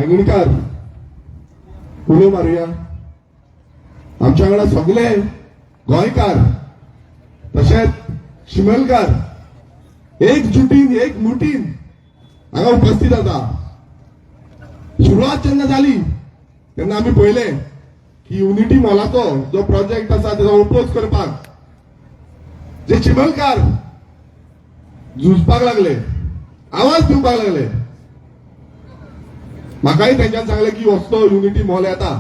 वायंगणकार उलो मारुया. आमच्या वांगडा सगळे गोंयकार तशेंच चिमलकार एक जुटीन, एक मुठीन हांगा उपस्थित आसा. सुरवात जेन्ना जाली तेन्ना आमी पळयलें की युनिटी मॉलाचो जो प्रोजेक्ट आसा तेजो ओपोज करपाक जे चिमलकार झुजपाक लागले, आवाज दिवपाक लागले, म्हाकाय तेंच्यान सांगलें की असलो युनिटी मॉल येता.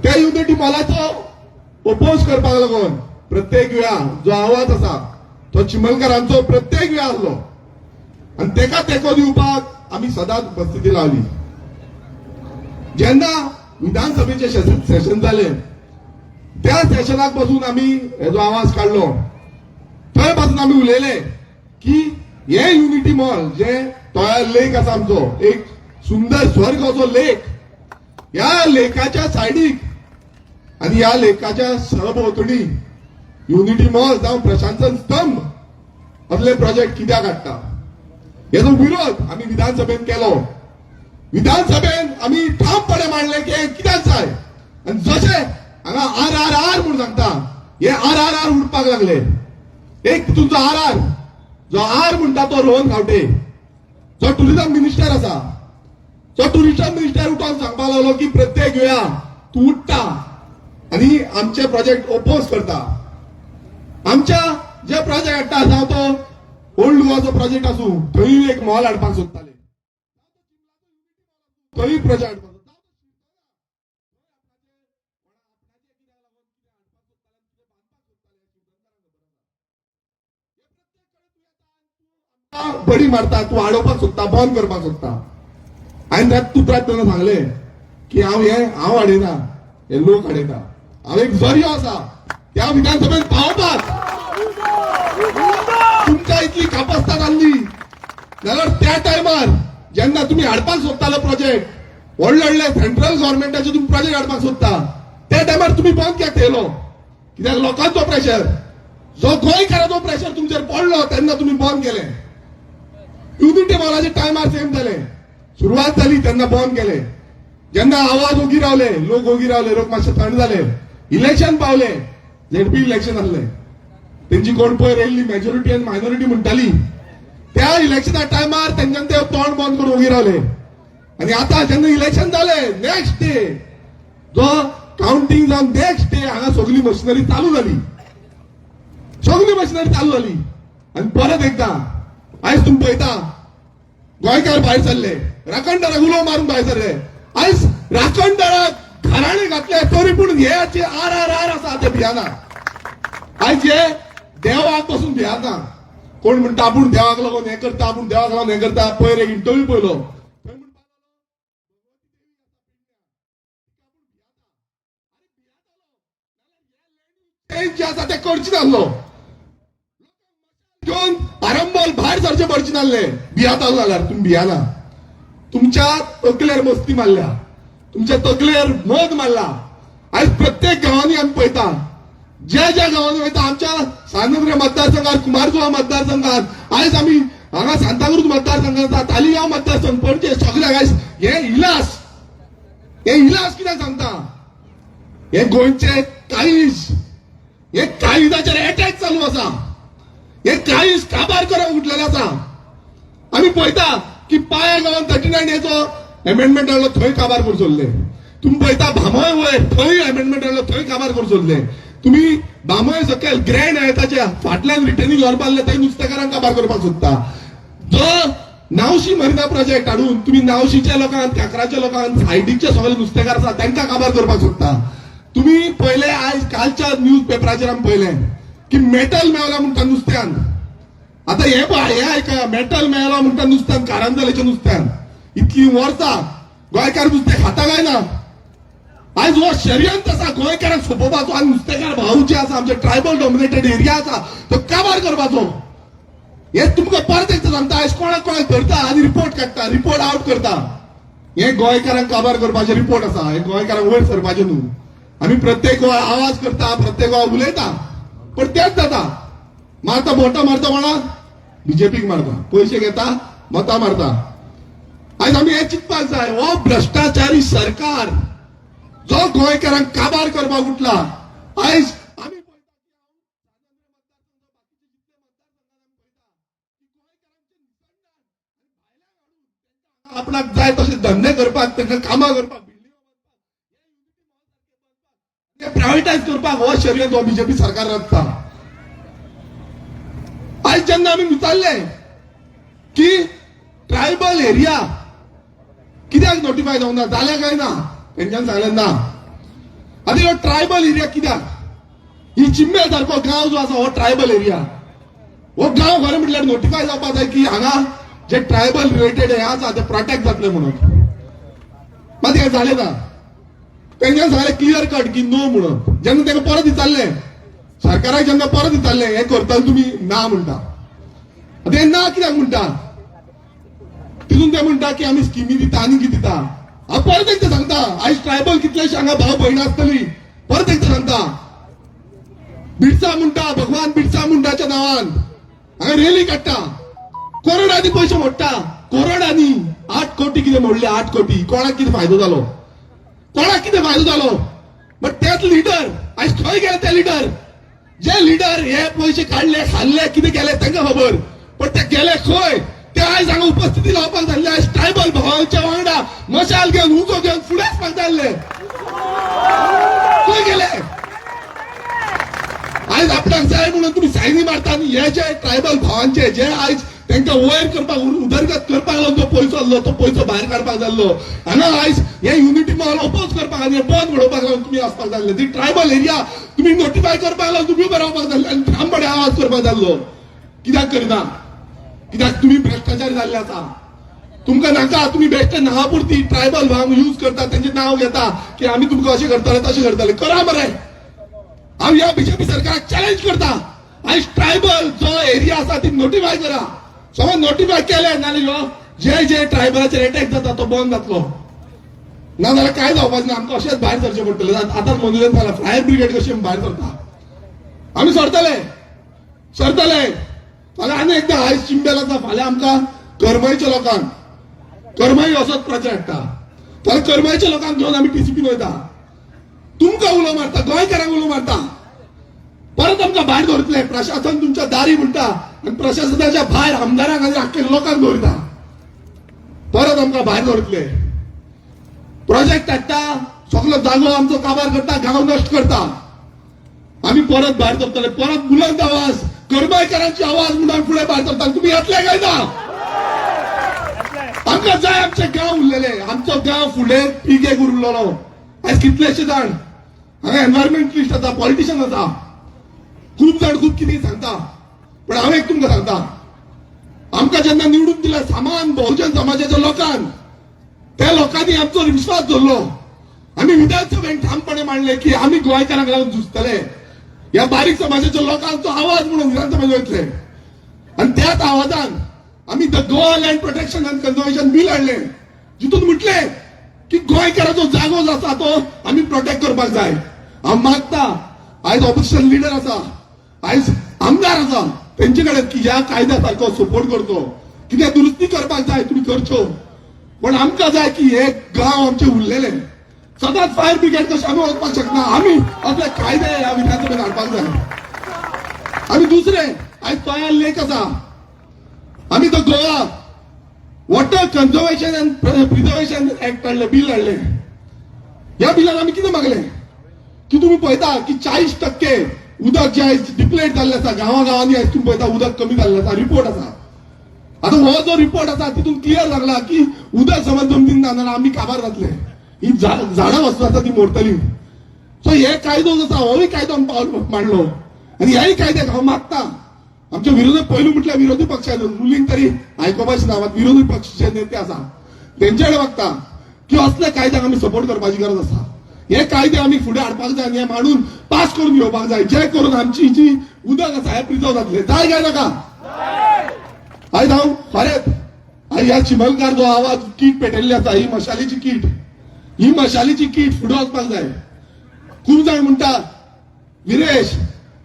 त्या युनिटी मॉलाचो ओपोज करपाक लागून प्रत्येक वेळा जो आवाज आसा तो चिमलकारांचो प्रत्येक वेळा आसलो आनी तेका तेंको दिवपाक आमी सदांच उपस्थिती लावली. जेन्ना विधानसभेचे सेशन जाले, त्या सेशनाक पासून आमी हेजो आवाज काडलो. थंय पासून आमी उलयले की हे युनिटी मॉल जे तोया लेक आसा, आमचो एक सुंदर स्वर्ग असो लेक, ह्या लेकाच्या सायडीक आनी ह्या लेकाच्या सरभोंवतणी युनिटी मॉल जावं प्रशासन स्तंभ असले प्रोजेक्ट कित्याक हाडटा, हेजो विरोध आमी विधानसभेन केलो. विधानसभेन आमी ठामपणे मांडले की हें कित्याक जाय. आनी जशें हांगा आर आर आर म्हूण सांगता, हे आर आर आर उडपाक लागले. एक तुमचो आर आर जो आर म्हणटा तो रोहन खावटे, जो टुरिझम मिनिस्टर आसा, जो टुरिझम मिनिस्टर उठोन सांगपाक लागलो की प्रत्येक वेळा तूं उठ्ठा आनी आमचे प्रोजेक्ट ओपोज करता. आमच्या जे प्रोजेक्ट हाडटा, जावं तो ओल्ड गोवाचो प्रोजेक्ट आसूं, थंय एक मॉल हाडपाक सोदताले, थंय प्रोजेक्ट हाडपाक सोदता. बडी मारता, तूं आडोवपाक सोदता, बंद करपाक सोदता. हांवें त्या उतरात तेन्ना सांगलें की हांव हें हांव हाडिना, हे लोक हाडयता. हांव एक जरियो आसा त्या विधानसभेत पावोवपाक. तुमकां इतली कापस्ता जाल्ली जाल्यार त्या टायमार जेन्ना तुमी हाडपाक सोदताले प्रोजेक्ट, व्हडले व्हडले सेंट्रल गव्हर्मेंटाचे तुमी प्रोजेक्ट हाडपाक सोदता, त्या टायमार तुमी बंद कित्याक थेयलो? कित्याक लोकांचो प्रेशर, जो गोंयकाराचो प्रेशर तुमचेर पडलो तेन्ना तुमी बंद केले. युनिटी मॉलाचे टायमार सेम जाले. सुरवात जाली तेन्ना बंद केले. जेन्ना आवाज ओगी रावले, लोक ओगी रावले, लोक मातशे थंड जाले, इलेक्शन पावले, झेडपी इलेक्शन आसले, तेंची कोण पयर येयल्ली मेजॉरिटी आनी मायनॉरिटी म्हणटाली, त्या इलेक्शना टायमार तेंच्यान ते तोंड बंद करून ओगी रावले. आनी आतां जेन्ना इलेक्शन जाले, नेक्स्ट डे जो काउंटिंग जावन नेक्स्ट डे हांगा सगळी मशिनरी चालू जाली, सगळी मशिनरी चालू जाली. आनी परत एकदां आयज तुमी पळयता, गोंयकार भायर सरले, राखणदाराक उलो मारून भायर सरले. आयज राखणदाराक घराणे घातले तरी पूण हे आर आर आर आसा ते भियाना. आयज हे देवाक पसून भियाना. कोण म्हणटा आपूण देवाक लागून हें करता, आपूण देवाक लागून हें करता. पयर एक इंटरव्यू पळयलो, थंय म्हणपाक लागलो, जे आसा ते करचे नासलो, घेवन आरंबोल भायर सरचे पडचे नासले. भियातालो जाल्यार तुमी भियाना. तुमच्या तकलेर मस्ती मारल्या, तुमच्या तकलेर मद मारला. आयज प्रत्येक गांवांनी आमी पळयता, ज्या ज्या गांवांनी वयता, आमच्या सांताक्रुज मतदारसंघात, कुमारजुवा मतदारसंघात, आयज आमी हांगा सांताक्रुज मतदारसंघात, तालिगांव मतदारसंघ, पणजे, सगळ्याक आयज हे इलास, हे इलास कित्याक सांगता, हे गोंयचे काळीज, हे काळीजाचेर एटॅक चालू आसा. हे काळीज काबार करप उठलेले आसा. आमी पळयता की पाया गांवान 39 हेचो अमेंडमेंट हाडलो, थंय काबार करून सोडले. तुमी पळयता भामय वयर थंय अमेंडमेंट हाडलो, थंय काबार करून सोडले. तुमी बामय सकयल ग्रँड हायताच्या फाटल्यान रिटर्निंग वॉल बांदले, थंय नुस्तेकारांक काबार करपाक सोदता. जो नावशी मरिना प्रोजेक्ट हाडून तुमी नावशीच्या लोकांक, काकराच्या लोकांक, सायडीकचे सगळे नुस्तेकार आसा तांकां काबार करपाक सोदता. तुमी पयले आयज कालच्या न्यूज पेपराचेर आमी पळयलें की मेटल मेवला म्हणटा नुस्त्यान. आता हे पळय, हे आयका, मेटल मेळला म्हणटा नुस्त्यान, कारंजलेच्या नुस्त्यान. इतली वर्सां गोंयकार नुस्तें खाता काय ना? आयज हो षडयंत्र आसा गोंयकारांक सोंपोवपाचो आनी नुस्तेकार भाव जे आसा, आमचे ट्रायबल डॉमिनेटेड एरिया आसा तो काबार करपाचो. हे तुमकां परत एकदां सांगता, आयज कोणाक कोणाक धरता आनी रिपोर्ट काडटा, रिपोर्ट आवट करता. हे गोंयकारांक काबार करपाचे रिपोर्ट आसा. हे गोंयकारांक वयर सरपाचे न्हू. आमी प्रत्येक वेळा आवाज करता, प्रत्येक वेळा उलयता, पण तेच जाता. मारता, बोटां मारता कोणाक? बीजेपीक मारता. पयशे घेता, मतां मारता. आयज आमी हें चिंतपाक जाय, हो भ्रश्टाचारी सरकार जो गोंयकारांक काबार करपाक उठला, आयज आमी आपणाक जाय तशे धंदे करपाक, तांकां कामां करपाक, प्रायव्हेटायज करपाक हो शर्यत हो बीजेपी सरकार रचता. आयज जेन्ना आमी विचारले की ट्रायबल एरिया कित्याक नोटिफाय जावंक ना, जाल्या काय ना, तेंच्यान सांगलें ना. आतां हो ट्रायबल एरिया कित्याक? ही चिंबे सारको गांव जो आसा हो ट्रायबल एरिया. हो गांव खरें म्हटल्यार नोटिफाय जावपाक जाय की हांगा जे ट्रायबल रिलेटेड हे आसा ते प्रोटेक्ट जातले म्हणून. मात हें जालें ना. तेंच्यान सांगलें क्लियर कट की नो म्हणून. जेन्ना तांकां परत विचारलें, सरकाराक जेन्ना परत विचारलें हें करतले तुमी, ना म्हणटा. आतां हें ना कित्याक म्हणटा? तितून ते म्हणटा की आमी स्किमी दिता आनी कितें दिता. हांव परत एकदां सांगता, आयज ट्रायबल कितलेशे हांगा भाव भयणां आसतली, परत एकदां सांगता, बिरसा मुंडा, भगवान बिरसा मुंडाच्या नांवान हांगा रेली काडटा, करोडांनी पयशे मोडटा, करोडांनी. 8 कोटी कितें मोडले, 8 कोटी कोणाक कितें फायदो जालो? कोणाक कितें फायदो जालो? बट तेच लिडर आयज खंय गेले? ते लिडर, जे लिडर हे पयशे काडले, खाल्ले, कितें केले तांकां खबर, पण ते गेले खंय? ते आयज हांगा उपस्थिती लावपाक जाल्ले. आयज ट्रायबल भावांच्या वांगडा मशाल घेवन, उजो घेवन फुडें वचपाक जाल्ले. खंय गेले? आयज आपणाक जाय म्हणून तुमी सायनी मारता आनी हे जे ट्रायबल भावांचे जे आयज तांकां वयर करपाक, उदरगत करपाक लागून जो पयसो आसलो तो पयसो भायर काडपाक जाल्लो. हांगा आयज हे युनिटी मॉल ओपोज करपाक आनी बंद उडोवपाक लागून तुमी वचपाक जाल्ले. ती ट्रायबल एरिया तुमी नोटिफाय करपाक लागून तुमी उबे रावपाक जाल्ले आनी ठामपणे आवाज करपाक जाल्लो. कित्याक करिना? कित्याक तुमी भ्रश्टाचार जाल्ले आसा. तुमकां नाका. तुमी बेश्टे नांवा पुरती ट्रायबल भाव यूज करता, तेंचें नांव घेता की आमी तुमकां अशें करतले, तशें करतले. करा मरे. हांव ह्या बीजेपी सरकाराक चॅलेंज करता, आयज ट्रायबल जो एरिया आसा ती नोटिफाय करा. समज नोटिफाय केले नाजाल्यार ह्यो जे जे ट्रायबलाचेर एटॅक जाता तो बंद जातलो. ना जाल्यार काय जावपाचें ना. आमकां अशेंच भायर सरचें पडटलें. आतांच मनोरंजन जाला, फायर ब्रिगेड कशी आमी भायर सरता, आमी सरतले, सरतले. फाल्यां आनी एकदां आयज चिंबेल आसा, फाल्यां आमकां करमळच्या लोकांक, करमळी असोच प्रचार हाडटा, फाल्यां करमळच्या लोकांक घेवन आमी टीसीपीन वयता. तुमकां उलो मारता, गोंयकारांक उलो मारता, परत आमकां भायर दवरतले. प्रशासन तुमच्या दारी म्हणटा आनी प्रशासनाच्या भायर आमदारांक आनी आख्खे लोकांक दवरता. परत आमकां भायर दवरतले. प्रोजेक्ट हाडटा, सगलो जागो आमचो काबार करता, गांव नश्ट करता. आमी परत भायर सरतले. परत बुलंद आवाज, करमळकरांची आवाज म्हणून आमी फुडें भायर सरतले. तुमी येतले काय ना? आमकां जाय आमचे गांव उरलेले. आमचो गांव फुडें पिगे उरलेलो. आयज कितलेशे जाण हांगा एनवायरमेंटलिस्ट आसा, पॉलिटिशियन आसा, खूब जाण खूब कितें सांगता. पण हांव एक तुमकां सांगता, आमकां जेन्ना निवडून दिला सामान बहुजन समाजाच्या लोकांक, त्या लोकांनी आमचो विश्वास दवरलो. आमी विधानसभेन ठामपणे मांडले की आमी गोंयकारांक लागून झुजतले. ह्या बारीक समाजाच्या लोकांचो आवाज म्हणून विधानसभेत वयतले आनी त्याच आवाजान आमी the Goa Land Protection and Conservation Bill हाडले, जितून म्हटले की गोंयकाराचो जागो जो आसा तो आमी प्रोटेक्ट करपाक जाय. हांव मागता, आयज ऑपोजिशन लिडर आसा, आयज आमदार आसा, तेंचे कडेन की ह्या कायद्या सारको सपोर्ट करचो. कितें दुरुस्ती करपाक जाय तुमी करच्यो, पण आमकां जाय की हे गांव आमचे उरलेले. सदांच फायर ब्रिगेड कशें आमी वचपाक शकना. आमी असले कायदे ह्या विधानसभेत हाडपाक जाय. आमी दुसरे, आयज तोयार लेक आसा, आमी तो Goa Water Conservation and Preservation Act हाडले, बील हाडले. ह्या बिलान आमी कितें मागले की तुमी पळयता की 40% उदक जे आयज डिप्लेट जाल्लें आसा गांवा गांवांनी, आयज तुमी पळयता उदक कमी जाल्लें आसा, रिपोर्ट आसा. आतां हो जो रिपोर्ट आसा तितून क्लियर सांगला की उदक समज जमनीन ना जाल्यार आमी काबार जातले, ही झाडां वस्तू आसा ती मोडतली. सो हे कायदो जो आसा होय कायदो आमी पावल मांडलो आनी ह्याय कायद्याक हांव मागता आमचे विरोधी, पयलू म्हटल्यार विरोधी पक्ष, रुलींग तरी आयकोपाचें ना, मात विरोधी पक्ष जे नेते आसा तेंचे कडेन मागता की असल्या कायद्याक आमी सपोर्ट करपाची गरज आसा. हे कायदे आमी फुडें हाडपाक जाय आनी हे मांडून पास करून घेवपाक जाय, जे करून आमची जी उदक आसा हे प्रिजर्व जातले. जाय काय नाका? आयज हांव खरेंच आयज ह्या चिमलकार जो आवाज कीट पेटयल्ली आसा, ही मशालीची कीट, ही मशालीची कीट फुडें वचपाक जाय. खूब जाण म्हणटा, विरेश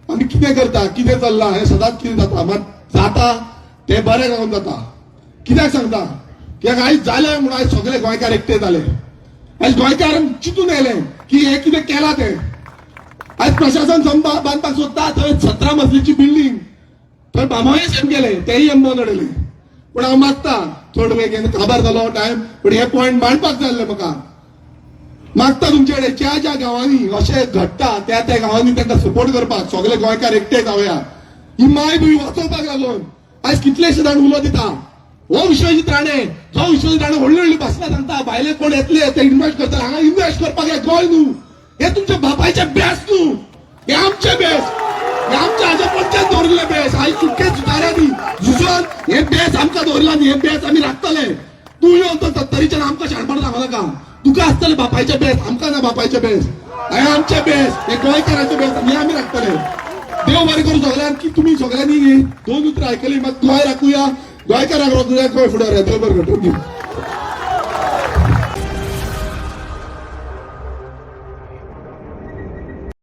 आमी कितें करता, कितें चल्लां, हें सदांच कितें जाता. मात जाता तें बरें लागून जाता. कित्याक सांगता? कित्याक आयज जालें म्हणून आयज सगळे गोंयकार एकटे जाले. आयज गोंयकार चिंतून येयले की हें कितें केलां तें. आयज प्रशासन बांदपाक सोदता थंय 17 मजलीची बिल्डींग, थंय बामोय सेम गेले, तेय एम्बोन उडयले. पूण हांव मागता, चड वेळ घेवन काबार जालो टायम, पूण हे पॉयंट मांडपाक जाय आसले म्हाका. मागता तुमचे कडेन, ज्या ज्या गांवांनी अशें घडटा त्या त्या गांवांनी तांकां सपोर्ट करपाक सगळे गोंयकार एकटे जावया, ही मायभूंय वाचोवपाक लागून. आयज कितलेशे जाण उलो दिता, हो विश्वजीत राणे, जो विश्वजीत राणे व्हडली व्हडली भाशणां सांगता, भायले कोण येतले ते इन्व्हेस्ट करतले. हांगा इन्व्हेस्ट करपाक हे गोंय न्हू, हे तुमच्या बापायचे बेस न्हू, हे आमचे बेस, हे आमच्या आजा पणच्यान दवरिल्ले बेस. आयज सुटके झुजाऱ्यांनी झुजून हे बेस आमकां दवरला न्ही, हे बेस आमी राखतले. तूं येवन तो सत्तरीच्यान आमकां शाणपण सांगू नाका. तुका आसतले बापायचे बेस, आमकां ना बापायचे बेस. हे आमचे बेस, हे गोंयकाराचे बेस, हे आमी राखतले. देव बरें करूं सगळ्यांक की तुमी सगळ्यांनी ही दोन उतरां आयकली. मात गोंय राखुया, गोंयकारांक राखुया, गोंय फुडें व्हरुया. देव बरें करूं. Thank you.